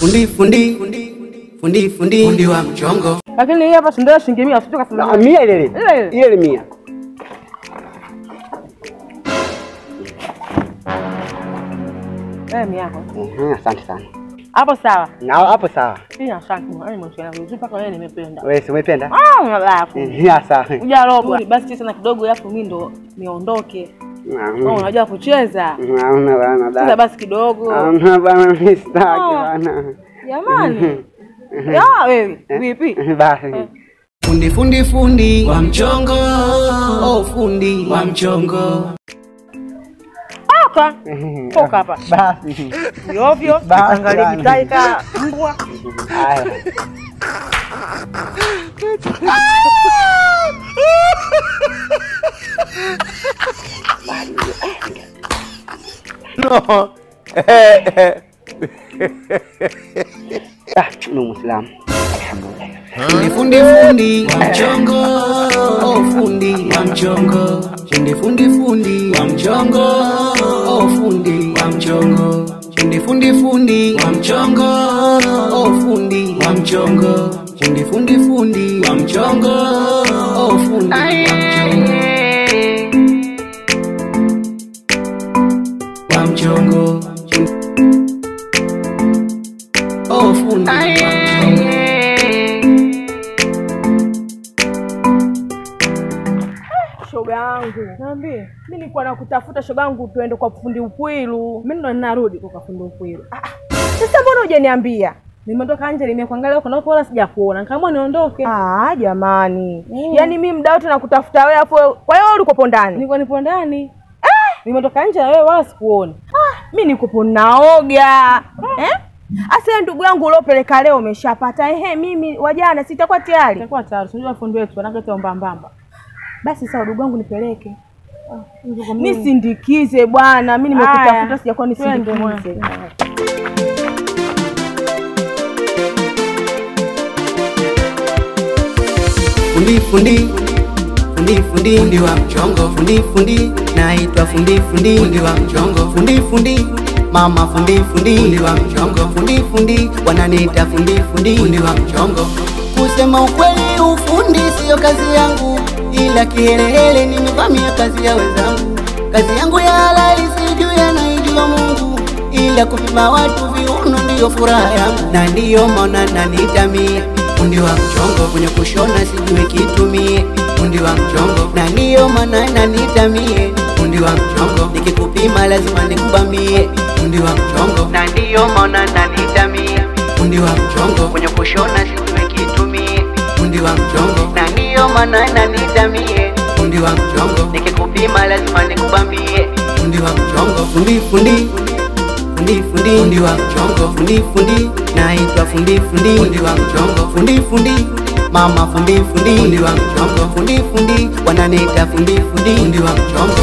Fundi fundi fundi fundi fundi wa mchongo. Lakini hii hapa ndio shilingi 100 sio kasema. 100 ile ile. Ile ile 100. Eh, 100 yako. Asante sana. Hapo sawa. Na hapo sawa. Mimi asante. Yaani mwanzo vizuri mpaka wewe nimependa. Wewe si umependa? Ah, unalafu. Sawa. Hujarogwa. Basi cheza na kidogo alafu mimi ndo niondoke. Wewe unajua kucheza? Hamna bana dada. Cheza basi kidogo. Hamna bana, mimi sitaki bana. Jamani. Ya wewe, vipi? Basi. Fundi fundi fundi wa mchongo. Oh, fundi wa mchongo. Toka. Toka hapa. Basi. Ovyo, angalia kitaika mbwa. Haya. No. Ah, ni Muislamu. Alhamdulillah. Fundi fundi fundi wa mchongo. Oh, fundi wa mchongo. Fundi fundi fundi wa mchongo. Oh, fundi wa mchongo. Fundi fundi fundi wa mchongo. Oh, fundi wa mchongo. Fundi fundi fundi wa mchongo. Oh, fundi wa mchongo. Wa mchongo. Oh, fundi wa mchongo. Shoga yangu, niambie. Mimi nilikuwa nakutafuta shoga yangu tuende kwa fundi Upwilu. Mimi ndo ninarudi kwa fundi Upwilu. Sasa mbona hujaniambia? Nimetoka nje nimekuangalia huko na huko wala sijakuona. Nikaamua niondoke. Ah, jamani. Yaani mimi muda wote nakutafuta wewe afu kwa hiyo ulikopo ndani. Nilikuwa nipo ndani. Nimetoka nje na wewe wala sikuoni. Mimi nikopo naoga. Eh? Asa ndugu yangu uliopeleka leo umeshapata. Ehe, mimi wajana sitakuwa tayari. Sitakuwa tayari. Unajua fundi wetu anakaleta mbambamba. Basi sawa ndugu wangu nipeleke. Nisindikize bwana, mimi nimekutafuta sijakuwa nisindikize. Fundi fundi fundi fundi fundi wa mchongo. Fundi fundi naitwa fundi fundi fundi wa mchongo. Fundi fundi mama fundi fundi fundi wa mchongo. Fundi fundi wananiita fundi fundi fundi wa mchongo. Kusema ukweli ufundi sio kazi yangu, ila kihelehele nimevamia kazi ya wenzangu. Kazi yangu ya halali sijui anaijua Mungu, ila kupima watu viuno ndiyo furaha yangu. Na ndiyo maana nanitamia fundi wa mchongo, kwenye kushona sijui kitumie fundi wa mchongo. Na ndiyo maana nanitamie fundi wa mchongo, nikikupima lazima nikubambie fundi wa mchongo. Na ndiyo maana nanitamie fundi wa mchongo, kwenye kushona sijui kitumie fundi wa mchongo. Na ndiyo maana nanitamie fundi wa mchongo, nikikupima lazima nikubambie fundi wa mchongo. Fundi fundi fundi fundi fundi wa mchongo. Fundi fundi naitwa fundi fundi fundi wa mchongo. Fundi fundi mama fundi fundi fundi wa mchongo. Fundi fundi wananiita fundi fundi fundi wa mchongo.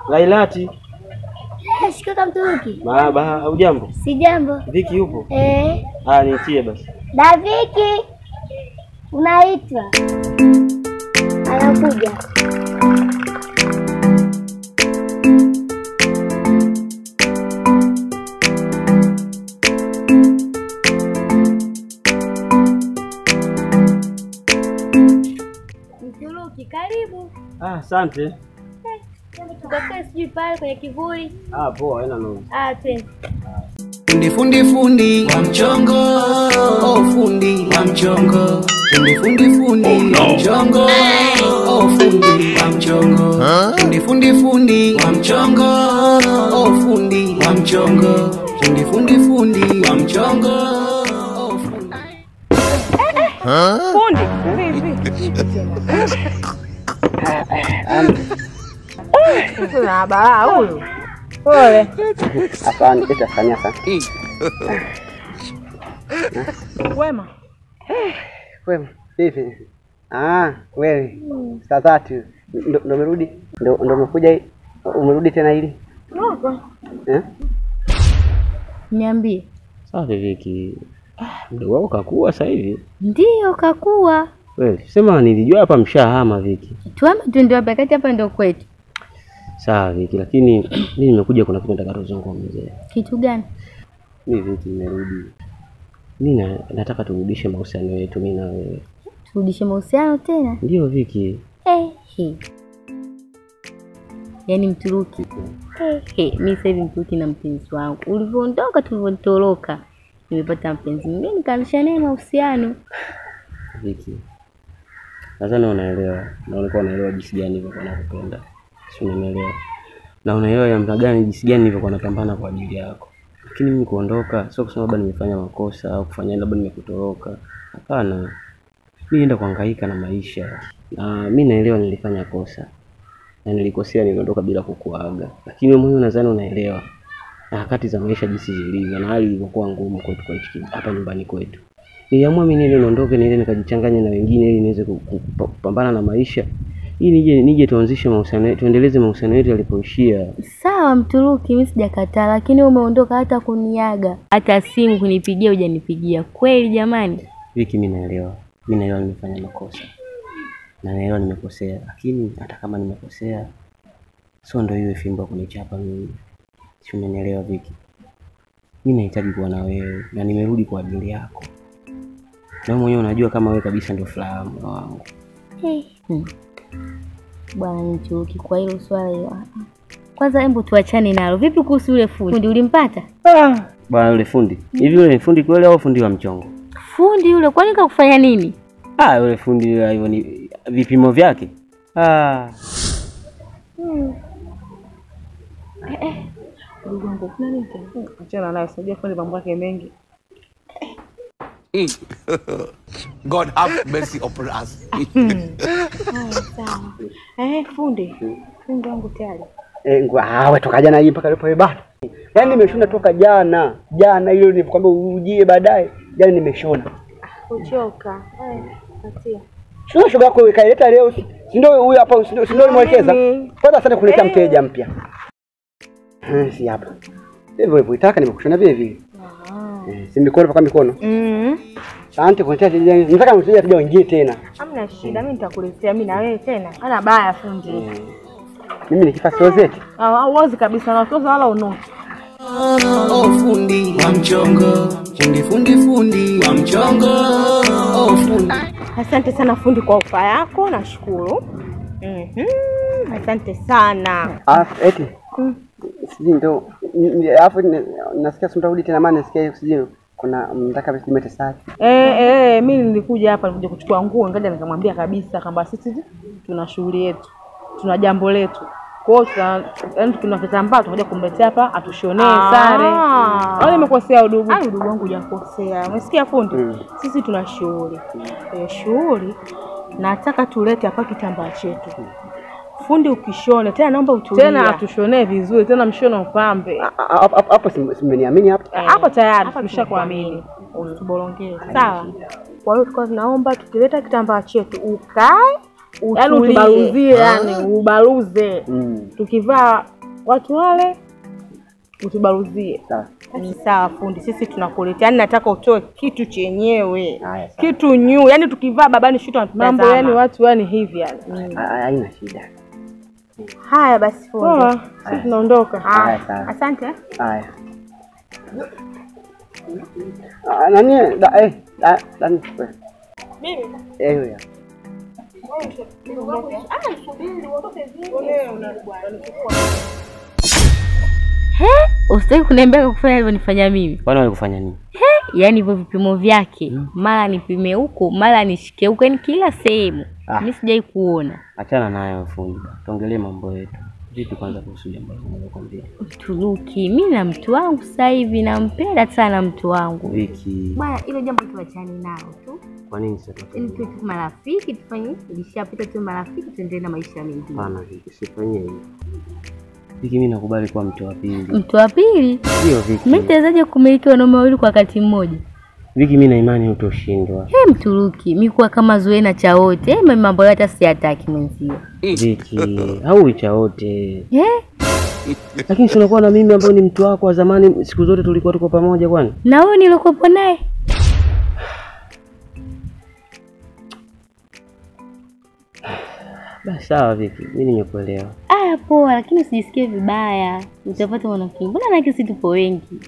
Lailati. Shika Mturuki. Marhaba, hujambo? Sijambo. Viki yupo? Eh. Ah, nitie basi. Da Viki. Unaitwa. Anakuja. Mturuki, karibu. Ah, asante. Tukakae sijui pale kwenye kivuli. Ah, poa, haina noma. Ah, twende. Fundi fundi fundi wa mchongo. Oh, fundi wa mchongo. Fundi fundi fundi wa mchongo. Oh, fundi wa mchongo. Fundi fundi fundi wa mchongo. Oh, fundi wa mchongo. Fundi fundi fundi wa mchongo. Oh, fundi. Fundi, vipi? Sasa balaa huyu. Pole. Asante, eti asante sana. Wema. Wema. Vipi? Ah, wewe. Saa 3 ndo umerudi? Ndo umekuja umerudi tena hili? Noko. Eh? Niambie. Safi Viki. Mdogo wako kakua sasa hivi? Ndio kakua. Wewe sema nilijua hapa mshahama Viki. Tuama tu ndio hapa kati hapa ndio kwetu. Sawa Viki, lakini mimi nimekuja kuna kitu nataka tuzungumze. Kitu gani? Mimi Viki nimerudi. Mimi nataka turudishe mahusiano yetu mimi na wewe. Turudishe mahusiano tena? Ndio Viki. Yaani Mturuki. Mimi sasa hivi Mturuki na mpenzi wangu. Ulivyoondoka tulivyotoroka, nimepata mpenzi mwingine nikaanzisha naye mahusiano. Viki, nadhani unaelewa. Na ulikuwa unaelewa jinsi gani nilivyokuwa nakupenda. Si unaelewa? Na unaelewa namna gani jinsi gani nilivyokuwa napambana kwa ajili yako. Lakini mimi kuondoka sio kusema labda nimefanya makosa au kufanya labda nimekutoroka. Hapana. Mimi nenda kuhangaika na maisha. Na mimi naelewa nilifanya kosa. Na nilikosea, niliondoka bila kukuaga. Lakini wewe mwenyewe nadhani unaelewa harakati za maisha jinsi zilivyo na hali ilivyokuwa ngumu kwetu kwa hichi hapa nyumbani kwetu. Niliamua mimi niondoke niende nikajichanganye na wengine ili niweze kupambana na maisha. Ili nije tuanzishe mahusiano, tuendeleze mahusiano yetu yalipoishia. Sawa Mturuki, mimi sijakataa, lakini umeondoka hata kuniaga. Hata simu kunipigia hujanipigia. Kweli jamani? Viki, mimi naelewa. Mimi naelewa nimefanya makosa. Na naelewa nimekosea, lakini hata kama nimekosea sio ndio iwe fimbo kunichapa mimi. Si unanielewa Viki? Mimi nahitaji kuwa na wewe na nimerudi kwa ajili yako. Na mwenyewe unajua kama wewe kabisa ndio furaha wangu. Bwana Mturuki, kwa hilo swala hilo. Kwanza hebu tuachane nalo. Vipi kuhusu yule fundi? Ulimpata? Bwana yule fundi. Hivi yule ni fundi kweli au fundi wa mchongo? Fundi yule kwani kakufanya nini? Yule fundi yule hivyo ni vipimo vyake. Ndugu wangu, kuna nini tena? Achana naye, sijui fundi mambo yake mengi. God have mercy upon us. Sawa. Fundi. Fundi wangu tayari. Wewe toka jana hii mpaka leo bado. Yaani nimeshona toka jana. Jana ile nilikwambia ujie baadaye. Jana nimeshona. Uchoka. Patia. Sio shoga yako kaileta leo. Si ndio huyu hapa, si ndio ulimwelekeza? Kwanza asante kuleta mteja mpya. Si hapa. Hivyo ulivyoitaka nimekushona vile vile. Si mikono kwa mikono. Asante kwa mteja. Nataka mteja tuje wengine tena. Hamna shida, mimi nitakuletea mimi na wewe tena. Hana baya fundi. Mimi nikifa siozeki. Uozi kabisa na utoza wala unuki. Fundi wa mchongo. Fundi wa mchongo. Fundi. Asante sana fundi kwa ofa yako, nashukuru. Asante sana. Eti. Sijui ndio alafu nasikia simtarudi tena maana nasikia sijui kuna mtaka visimete sasa. Mimi nilikuja hapa nilikuja kuchukua nguo, ngaja nikamwambia kabisa kwamba sisi tuna shughuli yetu. Tuna jambo letu. Kwa hiyo yaani tuna kitambaa tunakuja kumletea hapa atushonee sare. Wale nimekosea udugu. Udugu wangu hujakosea. Umesikia fundi? Sisi tuna shughuli. Shughuli nataka tulete hapa kitambaa chetu. Fundi ukishone tena naomba utulie. Tena atushonee vizuri, tena mshono upambe. Hapo simeniamini hapo. Hapo tayari tumeshakuamini. Usituborongee. Sawa. Kwa hiyo tulikuwa tunaomba tukileta kitambaa chetu ukae yaani utubaruzie, yani ubaruze. Tukivaa watu wale utubaruzie. Sawa. Sawa fundi, sisi tunakuletea. Yaani nataka utoe kitu chenyewe. Kitu new. Yaani tukivaa babani shuto anatutazama. Mambo yani watu yani hivi yani. Haina shida. Haya basi fundi. Sisi tunaondoka. Haya sawa. Asante. Haya. Nani da Mimi? Wewe. Usitaki kuniambia kufanya hivyo nifanya mimi. Bwana alikufanya nini? Yaani hivyo vipimo vyake, mara nipime huko, mara nishike huko, yani kila sehemu. Mimi sijai kuona. Achana nayo fundi. Tuongelee mambo yetu. Vipi kwanza kuhusu jambo nililokuambia? Mturuki, mimi na mtu wangu sasa hivi nampenda sana mtu wangu. Wiki. Bwana hilo jambo tuachane nalo tu. Kwa nini sasa tuachane? Yaani tu marafiki tufanye, ilishapita tu marafiki tuendelee na maisha mengine. Hapana Wiki, sifanye hivyo. Viki, mimi nakubali kuwa mtu wa pili. Mtu wa pili? Ndio Viki. Mimi nitawezaje kumiliki wanaume wawili kwa wakati mmoja? Viki, mimi na imani utoshindwa. He, Mturuki, mimi kuwa kama Zuena cha wote. He, mambo yote hata siyataki mwenzio. Viki, au cha wote. Eh? Lakini si unakuwa na mimi ambaye ni mtu wako wa zamani, siku zote tulikuwa tuko pamoja kwani? Na wewe nilikuwa naye. Basi sawa Viki, mimi nimekuelewa. Ah, poa, lakini usijisikie vibaya. Utapata mwanamke. Mbona nake si tupo wengi?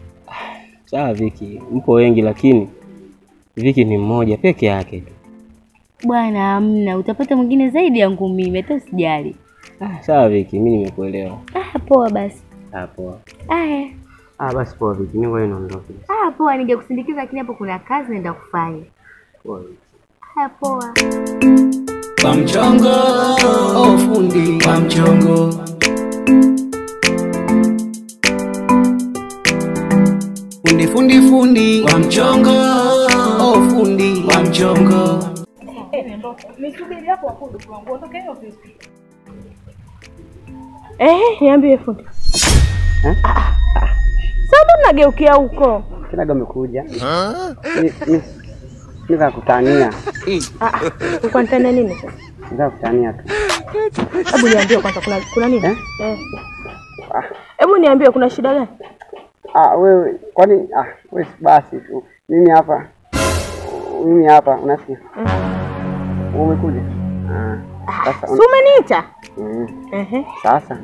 Sawa Viki, mpo wengi lakini Viki ni mmoja peke yake tu. Bwana hamna, utapata mwingine zaidi yangu mimi, hata usijali. Ah, sawa Viki, mimi nimekuelewa. Ah, poa basi. Ah, poa. Aya. Ah, basi poa Viki, mimi ngoja niondoke. Ah, poa, ningekusindikiza lakini hapo kuna kazi naenda kufanya. Poa Viki. Ah, poa. Kwa mchongo, oh fundi, kwa mchongo. Fundi fundi fundi, kwa mchongo, oh fundi, kwa mchongo. Nisubiri hapo fundi wangu, ondoke hiyo vipi? Niambie fundi. Sasa mbona nageukia huko? Tena gamekuja. Mimi nakutania. Uko nitania nini sasa? Nakutania tu. Hebu niambie kwanza kuna nini? Hebu niambie kuna shida gani? Wewe kwani wewe basi tu. Mimi hapa unasikia? Umekuja? Sasa si umeniita? Sasa.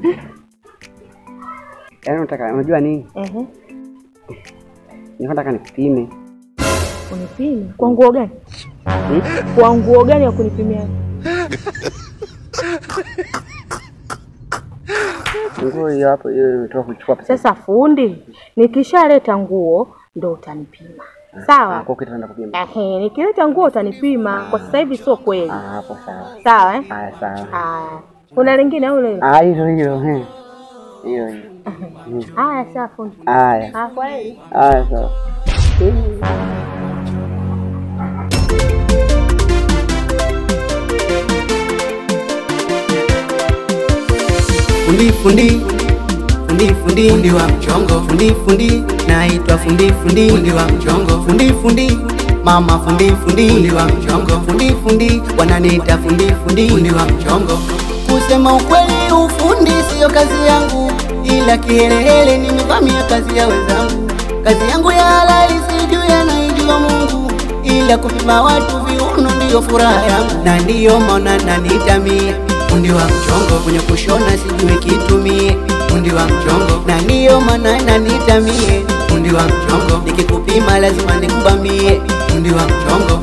Yaani unataka unajua nini? Nataka nikupime. Unipime? Kwa nguo gani? Kwa nguo gani ya kunipimia? Nguo hiyo hapo hiyo imetoka kuchukua pesa. Sasa fundi, nikishaleta nguo ndio utanipima. Sawa? Kwa kitu naenda kupima. Nikileta nguo utanipima. Kwa sasa hivi sio kweli. Hapo sawa. Sawa eh? Haya sawa. Haya. Kuna lingine au lile? Hilo hilo. Hiyo hiyo. Haya sawa fundi. Haya. Kwa heri. Haya sawa. Fundi fundi fundi fundi fundi wa mchongo, fundi fundi naitwa fundi fundi fundi wa mchongo, fundi fundi mama fundi fundi fundi wa mchongo, fundi fundi wananiita fundi fundi fundi wa mchongo. Kusema ukweli ufundi sio kazi yangu, ila kihelehele nimevamia kazi ya wenzangu. Kazi yangu ya halali sijui anaijua Mungu, ila kupima watu viuno ndiyo furaha yangu, na ndiyo maana nanitamia fundi wa mchongo. Kwenye kushona sijui kitumie fundi wa mchongo, na ndiyo maana nanitamie fundi wa mchongo. Nikikupima lazima nikubambie fundi wa mchongo.